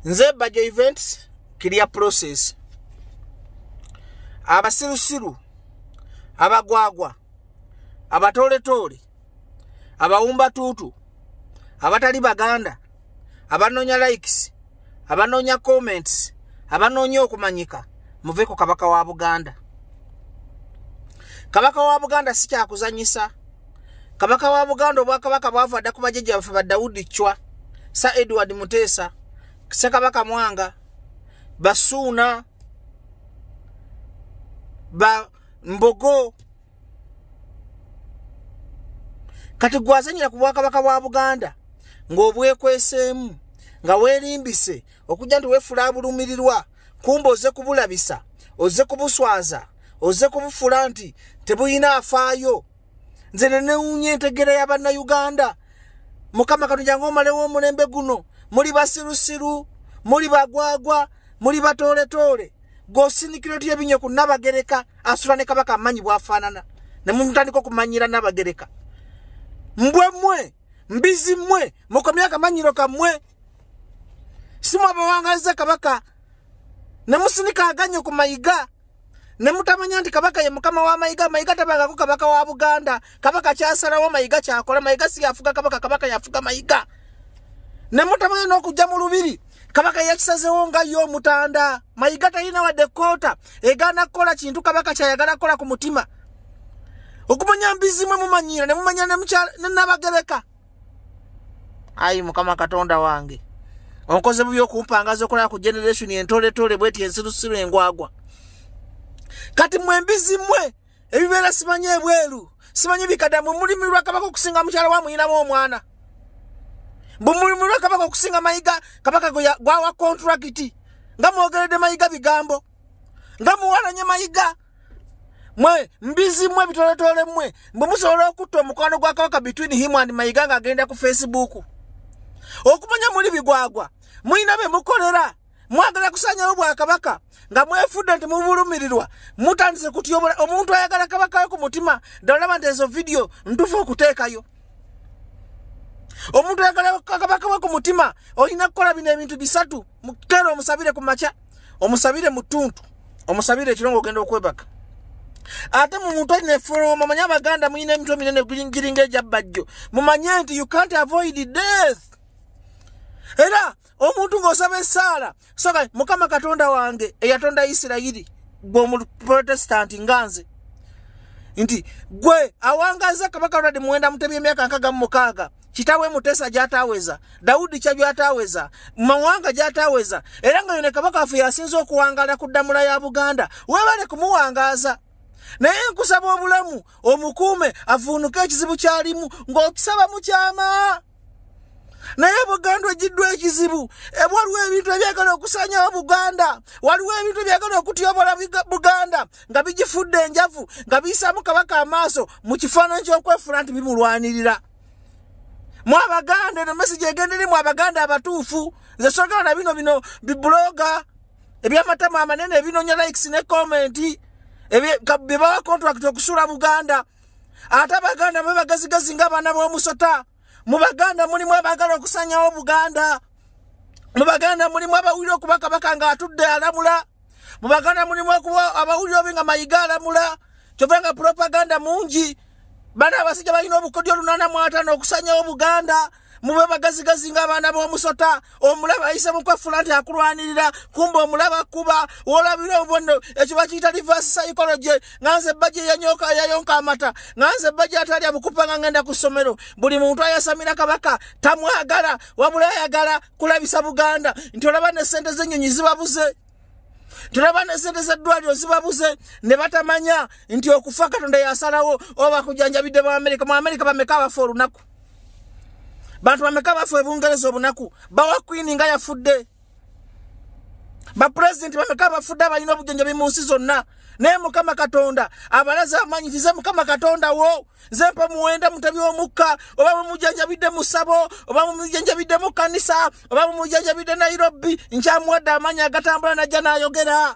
Nze Bajjo Events, clear process. Abasirusiru, abagwagwa, abatooletoole, abawumbatuutu, abatali Baganda, abanoonya likes, abanoonya comments, abanoonya okumanyika, muve ku Kabaka wa Buganda. Kabaka wa Buganda si kyakuzanyisa. Kabaka wa Buganda obwakabaka bwava dda ku bajjajja baffe ba Daudi Chwa, Sir Edward Mutesa, Ssekabaka Mwanga, Basuuna, ba Mbogo. Kati gwazanyira ku bwakabaka bwa Buganda ng'obwekweseemu, nga weerimbise okujja nti weefula abulumirirwa, kumbe ozze kubulabisa, ozze kubuswaza, ozze kubufula nti tebuyina afaayo. Nze ne newuunya entegeera ya Bannayuganda. Mukama Katonda ng'omalewo omulembe guno, muli basirusiru, muli bagwagwa, muli batooletoole. Gw'osinikira otya ebinyo ku Nnabagereka asula ne Kabaka amanyi bw'afaanana, ne mutandika okumanyira Nnabagereka. Mbwe mmwe, mbizi mmwe, mukomye akamanyiro kammwe. Si mwe abawangaza Kabaka, ne musinika aganyo ku Mayiga, ne mutamanya nti Kabaka ye mukama wa Mayiga. Mayiga tabangako Kabaka wa Buganda. Kabaka kyasalawo, Mayiga kyakola. Mayiga si yafuga Kabaka, Kabaka yafuga Mayiga. Ne mutamanya n'okujja mu lubiri, Kabaka yakisazeewo nga ye omutanda. Mayiga talina wadde kkoota egaana kukola kintu Kabaka ky'ayagala kukola ku mutima. Okumanya mbizi mwe mumanyira, ne mumanya ne Nnabagereka. Ayi Mukama Katonda wange, onkoze bubi okumpangaza okulaba ku generation entoletole bweti ensirusiru engwagwa. Kati mwe mbizi mmwe ebibeera simanyi ebweru, simanyi bikadda, mwe mulimirwa Kabaka okusinga mukyala wa muyinamu omwana. Mbu mulimirwa Kabaka okusinga Mayiga, Kabaka gwawa contract. Nga mwogeredde Mayiga bigambo, nga muwalanye Mayiga. Mwe mbizi mmwe bitoletole mmwe, mwe musobola okutta omukwano gwa Kabaka between him and Mayiga ng'agenda ku Facebook. Okumanya muli bigwagwa, mulina be mukolera, mwagala kusanyawo bwakabaka nga mwefudde nti mubulumirirwa, mutandise kutyobola omuntu ayagala Kabaka we ku mutima. Ddala olaba nti ezo vidiyo ntuufu okuteekayo. Omuntu ayagala Kabaka we ku mutima olina kukola bino ebintu bisatu: mukeera omusabire ku makya, omusabire mu ttuntu, omusabire ekiro ng'ogenda okwebaka. Ate mu muntu alina efuluma, mumanye Abaganda mulina emitwe minene giringa egya Bajjo, mumanye nti you can't avoid death. Era omuntu ng'osaba essaala, soka Mukama Katonda wange eyatonda Isirayiri, gwe Omuprotestanti nga nze, nti gwe awangaza Kabaka Ronald Muwenda Mutebi emyaka 66, kitawe Mutesa gy'ataaweza, Dawudi kya gy'ataaweza, Mawanga gy'ataaweza, era nga yone Kabaka waffe yasinze okuwangaala ku ddamula ya Buganda, weebale kumuwangaaza. Naye nkusaba obulamu omukuume avuunuke ekizibu ky'alimu ng'okisaba mu kyama. Naye Buganda egiddwa ekizibu, waliwo ebintu ebyagala okusanyawo Buganda, waliwo ebintu ebyagala okutyobola Buganda nga bigifudde enjavu, nga biyisaamu Kabaka amaaso mu kifaananyi ky'okwefula nti bimulwanirira. Mwe Abaganda, eno message egenda eri mwe Abaganda abatuufu. Nze sogala na bino bino biblogger ebyamatama amanene ebinoonya likes ne comment, bye bawa contract okusuula Buganda. Ate Abaganda mwe bagazigazi ng'abaana b'omusota. Mu Baganda mulimu abaagala okusanyawo Buganda. Mu Baganda mulimu abawulira okuba Kabaka ng'atudde alamula. Mu Baganda mulimu abawulira obi nga Mayiga alamula. Kyova nga propaganda mungi. Bana abasajja balina obukodyo 805 okusanyawo Buganda. Mube bagazigazi ng'abaana b'omusota. Omulaba ayise mu kwefula nti akulwanirira, kumbe omulaba kuba wolabira obubondo. Ekyo bakiyita reverse psychology. Nga nze Bajjo yanyooka yayonka amata, nga nze Bajjo atalya bukupa nga ngenda ku ssomero. Buli muntu ayasamira Kabaka tamwagala, wabula ayagala kulabisa Buganda nti olaba ne ssente z'ennyonyi zibabuze, tulaba ne ssente z'eddwaliro zibabuze, ne batamanya nti okufa Katonda yasalawo. Oba bakujanjabidde mu Amerika, mu Amerika bameka abafa olunaku? Bantu bameka bafa e Bungereza obunaku? Bawa Queen nga yafudde. Bapulezidenti bameka abafudde abalina obujjanjabi mu nsi zonna? Naye Mukama Katonda abalaze amanyi nti ze Mukama Katonda wo, nze mpa Muwenda Mutebi omukka. Oba mumujjanjabidde mu ssabo, oba mumujjanjabidde mu kkanisa, oba mumujjanjabidde Nairobi, nkyamuwadde amaanyi agatambula najja n'ayogera.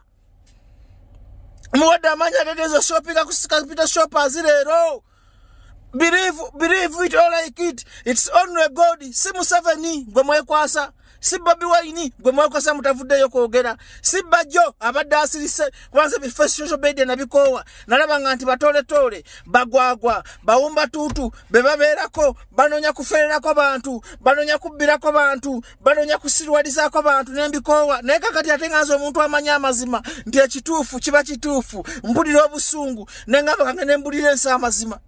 Muwadde amaanyi agagenza shoppinga ku Capital Shoppers leero. Believe, believe it or like it, it's only God. Si Museveni gwe mwekwasa. Si Bobi Wine gwe mwakosa mutavuddeyo kwogera, si Bajjo abadde asirise kubanza bifo social media nabikoowa. Nalabanga nti batoletole bagwagwa bawumba tuutu be babeerako banoonya kufererako bantu, banoonya kubbirako bantu, banoonya kusirwalizaako bantu, nembikoowa. Naye kakati ate nga nze omuntu amanyi amazima nti ekituufu kiba kituufu, mpulira obusungu nengamba kange nembulira ensi amazima.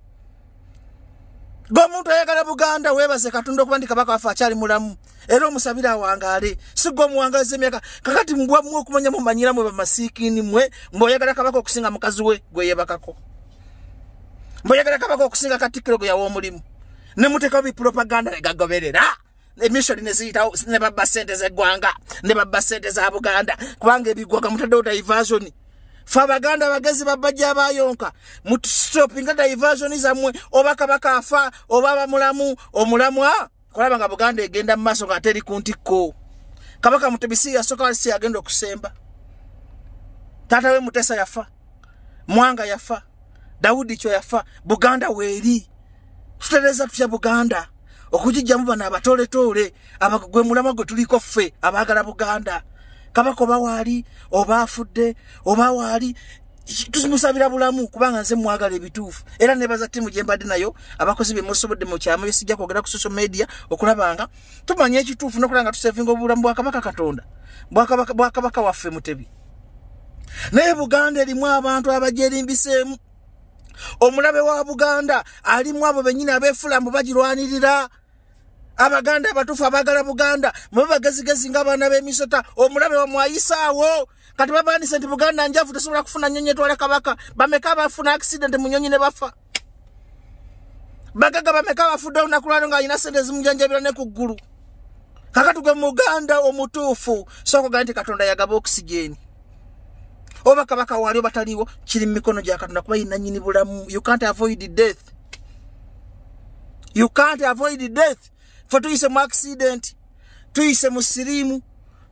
Gwe omuntu ayagala Buganda weebaze Katonda okuba nti Kabaka waffe akyali mulamu, era omusabira awangaale, si gwe omuwangaaliza emyaka. Kakati mbwa mmwe okumanya mumanyira mwe bamasiikini mmwe, mbw'oyagala Kabaka okusinga mukazi we gwe yeebakako, mbw'oyagala Kabaka okusinga Katikkiro gwe yawa omulimu, ne muteekawo bipropaganda ne gagoberera emissoni ne ziyitawo ne babba ssente z'eggwanga ne babba ssente za Buganda, kubanga ebigwaga mutaddewo diversion. Fe Abaganda abagezi babajja abayonka, mutustopinga diversion zammwe. Oba Kabaka afa oba abamulamu omulamwa kulaba nga Buganda egenda mu maaso nga teri ku ntikko. Kabaka Mutebi si yasooka, si yagenda okusemba. Taata we Mutesa yafa, Mwanga yafa, Dawudi Kyo yafa. Buganda weeri, tutereza tutya Buganda okugijjamu bano abatooletoole gwe mulamwa gwe tuliko ffe abaagala Buganda? Kabaka oba waali oba afudde oba waali, tumusabira bulamu, kubanga nze mwagala ebituufu. Era nebaza ttiimu gye mbadde nayo, abakozi be musobodde mu kyama byesijja kwogera ku social media, okulabanga tumanya ekituufu n'okulaba nga tusevinga obulamu bwa Kabaka Katonda bwa Kabaka waffe Mutebi. Naye Buganda erimu abantu abagyerimbiseemu. Omulabe wa Buganda alimu abo bennyini abeefula mbu bagirwanirira. Abaganda abatuufu abaagala Buganda mube bagezigezi ng'abaana b'emisota. Omulabe wamwayisaawo. Kati babandise nti Buganda njavu, tesobola kufuna nnyonyi etwala Kabaka. Bameka abafuna accident mu nnyonyi ne bafa? Bagaga bameka abafudde olunaku lwalo ng'alina ssente zimujanjabira ne ku ggulu? Kakati gwe Muganda omutuufu sooka ogambe nti Katonda yagaba oxygen. Oba Kabaka waali oba taliiwo, kiri mu mikono gya Katonda, kuba yina nnyini bulamu. You can't avoid death, you can't avoid death. Fe tuyise mu accident, tuyise mu siriimu,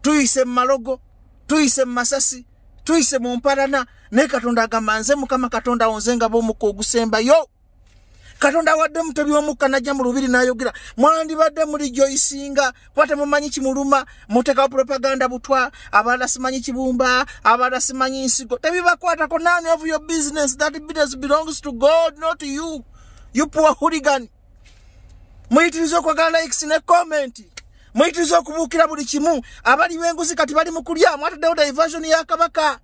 tuyise mu malogo, tuyise mu masasi, tuyise mu mpalana, naye Katonda agamba, "Nze Mukama Katonda wo, nze ngaba omukka ogusembayo." Katonda awadde Mutebi omukka najja mu lubiri n'ayogera. Mwandibadde muli joyisinga kuba temumanyi kimuluma. Muteekawo propaganda butwa, abalala simanyi kibumba, abalala simanyi nsigo, tebibakwatako. None of your business. That business belongs to God, not you, you poor hooligan. Muyitiriza okwagala likes ne comment, muyitiriza okubuukira buli kimu. Abali b'enguzi kati bali mu kulya. Mwataddewo diversion ya Kabaka.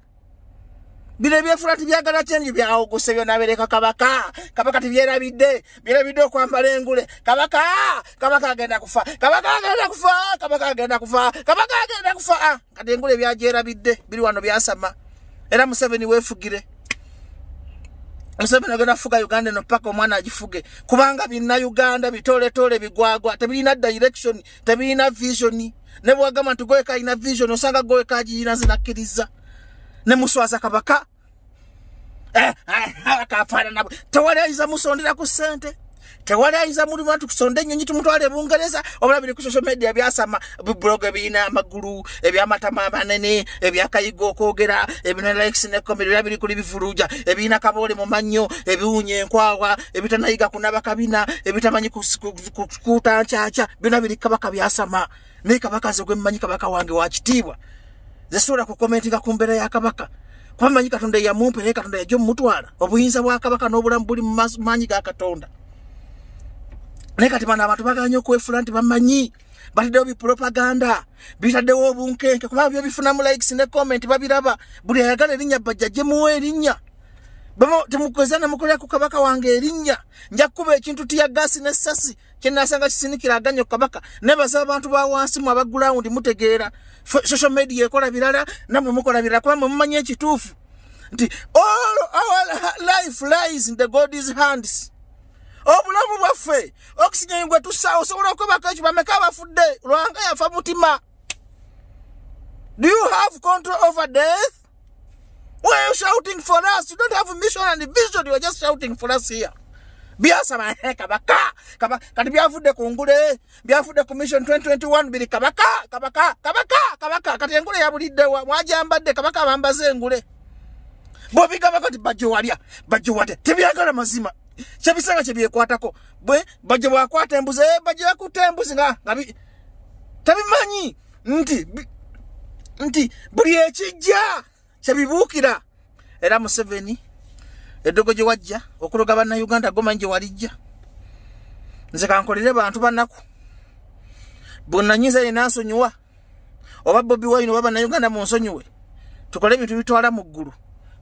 Bino ebyefula tibyagala kyenji byawogose byonna bireka Kabaka. Kabaka tibyerabidde, byerabidde okwambala engule. Kabaka, Kabaka agenda kufa, Kabaka agenda kufa, Kabaka agenda kufa, Kabaka agenda kufa. Ah, kati engule byagyerabidde, biri wano byasama. Era Museveni weefugire. Museveni agenda kufuga Uganda eno paka omwana agifuge, kubanga binnauganda bitoletole bigwagwa, tebirina direction, tebirina vision. Ne bwagamba nti goyeka alina vision, osanga goyeka agiyina. Nze nakkiriza ne muswaza Kabaka. Kafaanana tewali ayinza musondera ku ssente, tewali ayinza mulimu tukusonda ennyonyi tumutwale Ebungereza. Obula biri ku social media byasama, bibulogo ebirina amagulu, ebyamatama amanene, ebyakayiga okwogera, ebina likes ne comment, era biri kuli bivuluja, ebirina kaboole mu mannyo, ebiwunya enkwawa, ebitanayiga kunaba kabina, ebitamanyi kukuuta nkyakya, byonna biri Kabaka byasama. Naye Kabaka nze gwe mmanyi, Kabaka wange wakitiibwa. Nze sobola kukomentinga ku mbeera ya Kabaka, kuba mmanyi Katonda yamumpa, naye Katonda yajja omumutwala. Obuyinza bwa Kabaka n'obulamu buli mu maanyi ga Katonda. Naye kati bano abantu baganye okwefula nti bamanyi, bataddewo bipropaganda, bitaddewo obunkenke, kubanga byo bifunamu likes ne comment. Babiraba, buli ayagala erinnya bajja gyemuwa erinnya. Temukweza nemukolera ku Kabaka wange erinnya. Nja kukuba ekintu tear gas n'essasi kyenasanga kisinikira aganyo Kabaka. Nebaza abantu ba wansi mu abagulawundi, mutegeera social media ekola birala, nammwe mukola birala, kuba mwe mumanyi ekituufu nti all our life lies in the God's hands. Obulamu bwaffe, oxygen gwe tussa, osobola okwebako ekyo. Bameka abafudde? Lwanga yafa mutima. Do you have control over death? Why are you shouting for us? You don't have a mission and a vision. You are just shouting for us here. Byasaba Kabaka Kabaka. Kati byavudde ku ngule, byavudde ku mission 2021, biri Kabaka, Kabaka, Kabaka, Kabaka. Kati engule yabuliddewa? Mwajambadde Kabaka abambaze engule. Bwobigamba kati Bajjo walya, Bajjo watya, tebyagala mazima, kyebisanga kyebyekwatako. Bwe Bajjo bwakwata embuzi, Bajjo yakuta embuzi nga tebimanyi. nti buli ekijja kyebibuukira. Era Museveni eddogo gye wajja okuloga bannayuganda gomanyi gye walijja. Nze kankolere bantu bannaku bonnanyiza yenna nsonyiwa, oba Bobi Wine oba bannayuganda munsonyiwe, tukole ebintu bitwala mu ggulu,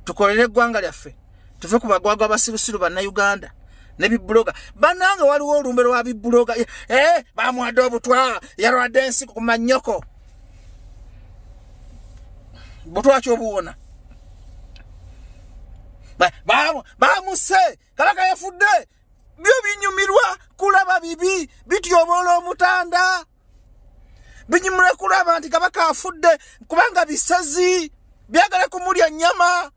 tukolere eggwanga lyaffe, tuve ku bagwagwa abasirusiru bannayuganda ne bibuloga. Bannange waliwo olumbe lwa bibuloga, bamuwadde obutwa, yalwadde ensi ku mannyoko. Butwa ki obuwona? Bamuse Kabaka yafudde, byo binyumirwa kulaba bibi bityoboola omutanda, binyumirwa kulaba nti Kabaka afudde kubanga bisazi byagala kumulya nnyama,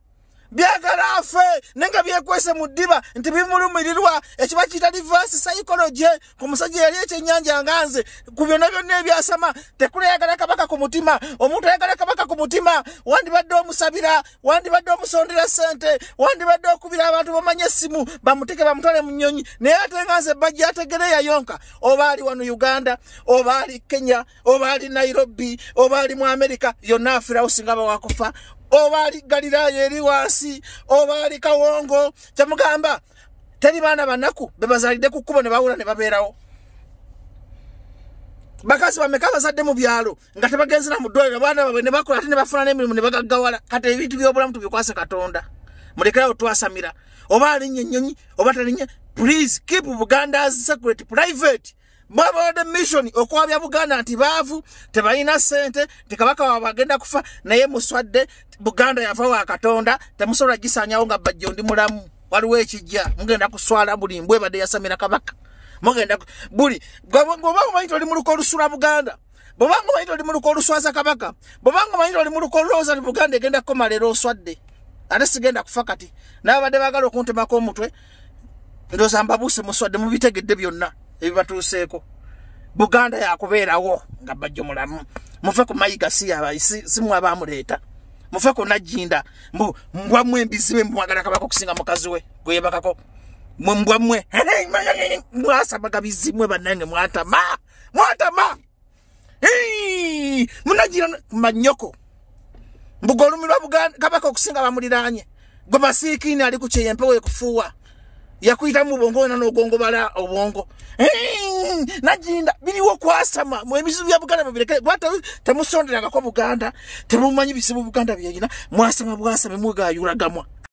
byagala afe, nenga byekwese mu ddiba nti bimulumirirwa. Ekiba kiyita reverse psychology ku musajja yali ekyennyanja nga nze ku byonna byonna ebyasama. Tekuleyagala Kabaka ku mutima. Omuntu ayagala Kabaka ku mutima wandibadde omusabira, wandibadde omusondera ssente, wandibadde okubira abantu bamanye essimu bamuteke bamutwale mu nnyonyi. Naye ate nga nze Bajjo ategere yayonka, oba ali wano Uganda, oba ali Kenya, oba ali Nairobi, oba ali mu Amerika, yonna afirawo singa bawakufa, oba ali Galilaya eri wansi, oba ali Kawongo. Kyamugamba teri baana banaku bebazalidde ku kkubo ne bawula ne babeerawo. Bakazi bameka bazadde mu byalo nga tebagenzera mu ddwaliro, abaana baabwe ne bakola ate ne bafuna n'emirimu ne bagaggawala. Kati ebintu by'obulamu tubikwase Katonda, mulekerawo twasamira. Oba alinnya ennyonyi oba talinnya, please keep Buganda's secret private. Mwabawadde mission okwabya Buganda nti baavu, tebalina ssente, nti Kabaka waabwe agenda kufa, naye muswadde. Buganda yava wa Katonda, temusobola gisaanyawo nga Bajjo ndi mulamu. Waliwo ekijja, mugenda kuswala buli mbwa ebadde yasamira Kabaka. Mugenda buli bw'oba omanyi nti oli mu luko olusula Buganda, bw'oba omanyi nti oli mu luko oluswaza Kabaka, bw'oba omanyi nti oli mu luko olulowooza nti Buganda egenda kukoma leero, oswadde. Ate sigenda kufa kati. N'abadde baagala okuntemako omutwe, ndowooza mbabuuse, muswadde, mubitegedde byonna ebibatuuseeko. Buganda yakubeerawo nga Bajjo mulamu. Mufe ku Mayiga, si mwe abaamuleeta. Mufe ku Najjinda, mbu mbwammwe embizibe mwagala Kabaka okusinga mukazi we gwe yeebakako. Mwe mbwammwe mwasamaga bizimwe bannange, mwatama mwatama. Munajjira mannyoko mbuga olumirwa Kabaka okusinga bamuliraanye. Gwe masiikiini ali ku kyeyo empewo ekufuuwa yakuyita mu bwongo wena n'ogongobala obwongo. Najjinda biriwo kwasama ebizibu bya Buganda mubireke. Temusonderangako Buganda, temumanyi bizibu Buganda byerina. Mwasama bwasame, mwegayulagamwa.